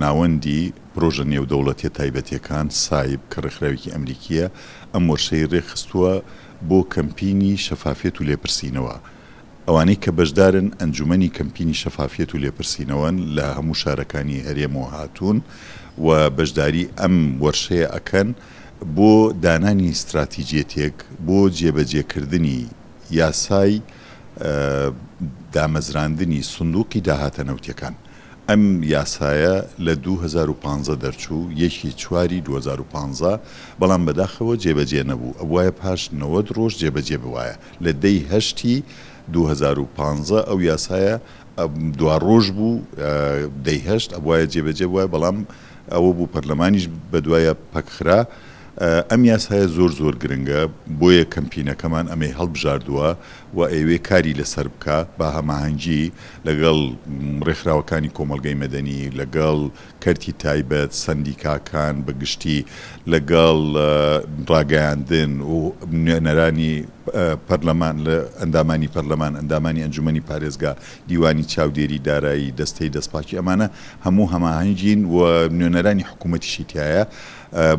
ناوەندی پرۆژە نێودەوڵەتیە تایبەتیەکان، سایب، کە ڕێکخراوێکی ئەمریکیە، ئەم وەرشەی ڕێکخستووە بۆ کەمپینی شەفافیەت و لێپرسینەوە. ئەوانەی کە بەشدارن ئەنجومەنی کەمپینی شەفافیەت و لێپرسینەوەن لە هەموو شارەکانی هەرێمەوە هاتوون و بەشداری ئەم وەرشەیە ئەکەن بۆ دانانی ستراتیجیەتێک بۆ جێبەجێکردنی یاسای دامەزراندنی سندوقی داهاتە نەوتیەکان. ئەم یاسایە لە 2015 دەرچوو، یەکی چواری 2015، بەڵام بەداخەوە جێبەجێ نەبوو، ئەبوایە پاش 90 ڕۆژ جێبەجێ ببایە، لە دەی هەشتی 2015 ئەو یاسایە دوا ڕۆژ بوو، دەی هەشت ئەبوایە جێبەجێ بوایە، بەڵام ئەوە بوو پەرلەمانیش بەدوایا پەکخرا. ئەم یاسایە زۆر زۆر گرنگە، بۆیە کەمپینەکەمان ئەمەی هەڵبژاردووە و ئەیەوێ کاری لەسەر بکا بە هەماهەنگی لەگەڵ ڕێکخراوەکانی کۆمەڵگەی مەدەنی، لەگەڵ کەرتی تایبەت، سەندیکاکان بە گشتی، لەگەڵ ڕاگەیاندن و نوێنەرانی پەرلەمان، ئەندامانی پەرلەمان، ئەندامانی ئەنجومەنی پارێزگا، دیوانی چاودێری دارایی، دەستەی دەستپاکی، ئەمانە هەموو هەماهەنگین و نوێنەرانی حکوومەتیشی تیایە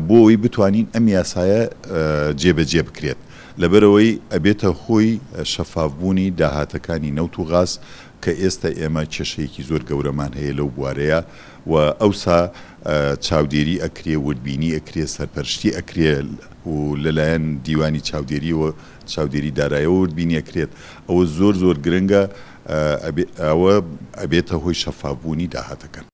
بۆ ئەوەی بتوانین ئەم یاسایە جێبەجێ بکرێت. لەبەرئەوەی ئەبێتە هۆی شەفافبوونی داهاتەکانی نەوت و غاز کە ئێستا ئێمە کێشەیەکی زۆر گەورەمان هەیە لەو بوارەیا و ئەوسا چاودێری ئەکرێ، وردبینی ئەکرێ، سەرپەرشتی ئەکرێ و لەلایەن دیوانی چاودێریەوە چاودێری دارایەوە وردبینی ئەکرێت. ئەوە زۆر زۆر گرنگە ئەوە ئەبێتە هۆی شەفافبوونی داهاتەکان.